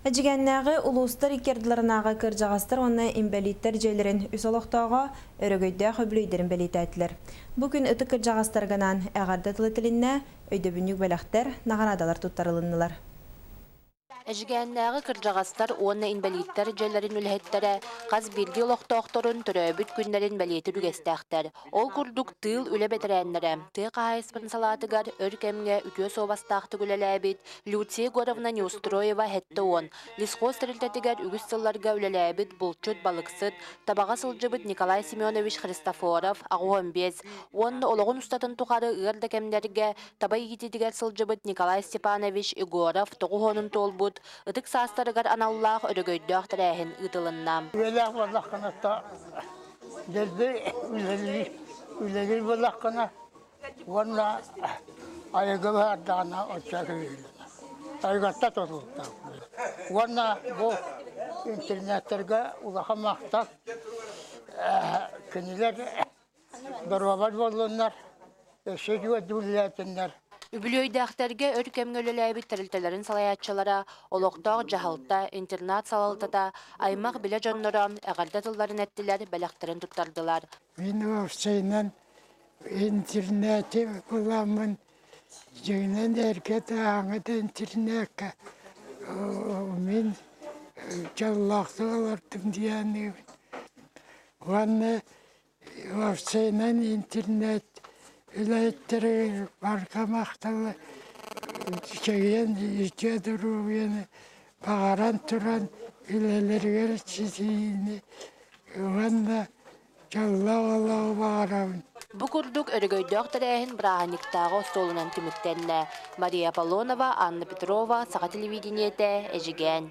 Эдьигээннээҕи улуустар икки ардыларынааҕы кырдьаҕастар уонна инбэлииттэр дьиэлэрин үс олохтооҕо өрөгөйдөөх үбүлүөйдэрин бэлиэтээтилэр. Бу күн ытык кырдьаҕастарга анаан эҕэрдэ тыл этилиннэ, өйдөбүнньүк бэлэхтэр, наҕараадалар туттарылыннылар. Эдьигээннээҕи кырдьаҕастар уонна инбэлииттэр дьиэлэрин үлэһиттэрэ хас биирдии олохтоохторун төрөөбүт күннэрин бэлиэтиир үгэстээхтэр. Ол курдук тыыл үлэ бэтэрээннэрэ, тыа хаһаайыстыбатын салаатыгар өр кэмҥэ үтүө суобастаахтык үлэлээбит Люция Егоровна Неустроева 70, лесхоз тэрилтэтигэр үгүс сылларга үлэлээбит булчут, балыксыт, табаҕа сылдьыбыт Николай Семенович Христофоров 85 уонна олоҕун устатын тухары ыар да кэмнэргэ таба иитиитигэр сылдьыбыт Николай Степанович Егоров 90-ун туолбут ытык саастарыгар аналлаах өрөгөйдөөх тэрээһин ыытылынна. Үлэлээх буоллаххына то дэлби үлэлиир үлэлиир буоллаххына уонна айылгы баһаардаҕына оччо үһүллэнэ. Айылгатта тутулуктаах. Уонна бу интернеттэргэ улахан махтал кинилэр доруобай буоллуннар, өссө үөрдүүлээтиннэр. Үбүлүөйдээхтэргэ өр кэмҥэ үлэлээбит тэрилтэлэрин салайааччылара, олохтоох дьаһалта, интернат салалтата, аймах-билэ дьонноро эҕэрдэ тылларын эттилэр, бэлэхтэрин туттардылар. Мин уопсайынан интернети буламмын дьиҥинэн эргэ тааҥы да интернекка мин дьоллоохтук олордум диэниибин. Уонна уопсайынан интернет үлэһиттэригэр барҕа махталы чэгиэн үтүө доруобуйаны баҕаран туран үлэлэригэр ситиһиини уонна дьоллоох олоҕу баҕарабын. Бу курдук өрөгөйдөөх тэрээһин бырааһынньыктааҕы остуолунан түмүктэннэ. Мария Аполлонова, Анна Петрова, Саха телевидениетэ, Эдьигээн.